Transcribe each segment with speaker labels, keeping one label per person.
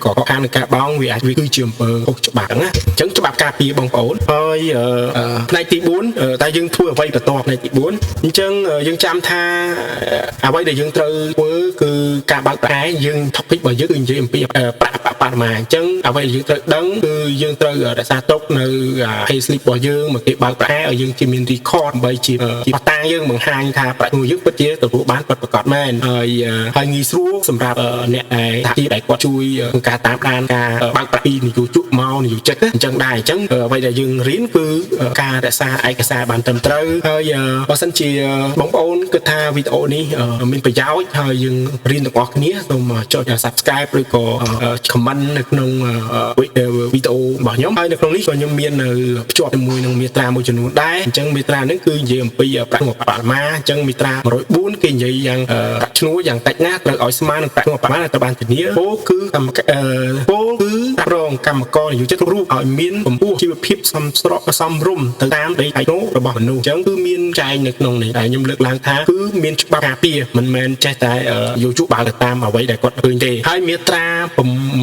Speaker 1: ក៏ខាងនៃការបង់វាអាចវាគឺជាអំពើខុសច្បាប់ហ្នឹងណាអញ្ចឹងច្បាប់ការពារបងប្អូនហើយផ្នែកទី4តែយើងធ្វើអ្វីបន្ទាប់ផ្នែកទី4អញ្ចឹងយើងចាំថាអ្វីដែលយើងត្រូវធ្វើគឺការបើកប្រាក់យើង topic របស់យើងគឺនិយាយអំពីប្រាក់បបរមាអញ្ចឹងអ្វីដែលយើងត្រូវដឹងគឺយើងត្រូវរក្សាទុកនៅ pay slip របស់យើងមកគេបើកប្រាក់ឲ្យយើងជាមាន record ដើម្បីជាជាបតាយើងបង្ហាញថាប្រាក់ឈ្នួលយើងពិតជាទទួលបានពិតប្រាកដមែនហើយហើយងាយស្រួលសម្រាប់អ្នកដែលសហជីពដែលគាត់ជួយក្នុងការតាមដានការបើកប្រាក់ពីនយោជកមកនយោជិកអញ្ចឹងដែរអញ្ចឹងអ្វីដែលយើងរៀនគឺការរក្សាឯកសារបានត្រឹមត្រូវហើយបើសិនជាបងប្អូនគិតថាវីដេអូនេះមានប្រយោជន៍ហើយយើងរៀនទាំងអស់គ្នាសូមចុច Subscribe ឬក៏ comment នៅក្នុងវីដេអូរបស់ខ្ញុំហើយនៅក្នុងនេះក៏ខ្ញុំមាននៅភ្ជាប់ជាមួយនឹងមាត្រាមួយចំនួនដែរអញ្ចឹងមាត្រាហ្នឹងគឺនិយាយអំពីប្រាក់ឈ្នួលបរិមាអញ្ចឹងមាត្រា104គេនិយាយយ៉ាងប្រាក់ឈ្នួលយ៉ាងតិចណាស់ត្រូវឲ្យស្មើនឹងប្រាក់ឈ្នួលបរិមាដែលត្រូវបានធានាពោលគឺកម្មពោលគឺរងកម្មករនិយោជិតគ្រប់រូបឲ្យមានកម្ពស់ជីវភាពសមស្របសមរម្យទៅតាមដីឯករបស់មនុស្សអញ្ចឹងគឺមានចែងនៅក្នុងនេះដែលខ្ញុំលើកឡើងថាគឺមានច្បាប់ការពារមិនមែនចេះតែយោជកបើទៅតាមអ្វីដែលគាត់ឃើញទេហើយមាត្រា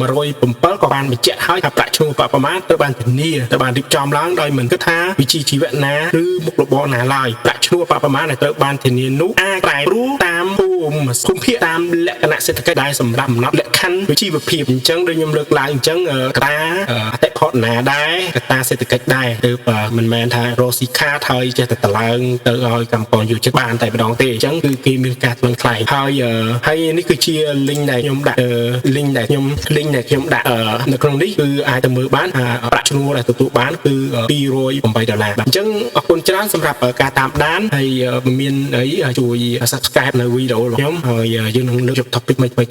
Speaker 1: 107ក៏បានបញ្ជាក់ឲ្យថាប្រាក់ឈ្នួលបប្រមាណត្រូវបានធានាត្រូវបានរៀបចំឡើងដោយមិនគិតថាវិជ្ជាជីវៈណាឬមុខរបរណាឡើយប្រាក់ឈ្នួលបប្រមាណដែលត្រូវបានធានានោះអាចប្រែប្រួលតាមភូមិភូមិភាគតាមលក្ខណៈសេដ្ឋកិច្ចដែលសម្រាប់កំណត់លក្ខខណ្ឌជីវភាពអញ្ចឹងដូចខ្ញុំលើកឡើងអញ្ចឹងកត្តាអតិផរណាដែរកត្តាសេដ្ឋកិច្ចដែរទើបមិនមែនថារកស៊ីខាតហើយចេះតែតឡើងទៅឲ្យកម្មករយោជិតបានតែម្ដងទេអញ្ចឹងគឺគេមានការថ្លឹងថ្លែងហើយហើយនេះគឺជា link ដែលខ្ញុំដាក់ link ដែលខ្ញុំដាក់នៅក្នុងនេះគឺអាចទៅមើលបានថាប្រាក់ឈ្នួលដែលទទួលបានគឺ208ដុល្លារបាទអញ្ចឹងអរគុណច្រើនសម្រាប់ការតាមដានហើយមានអីជួយ subscribe នៅវីដេអូរបស់ខ្ញុំហើយយើងនឹងលើកយក topic ថ្មីៗទៀត។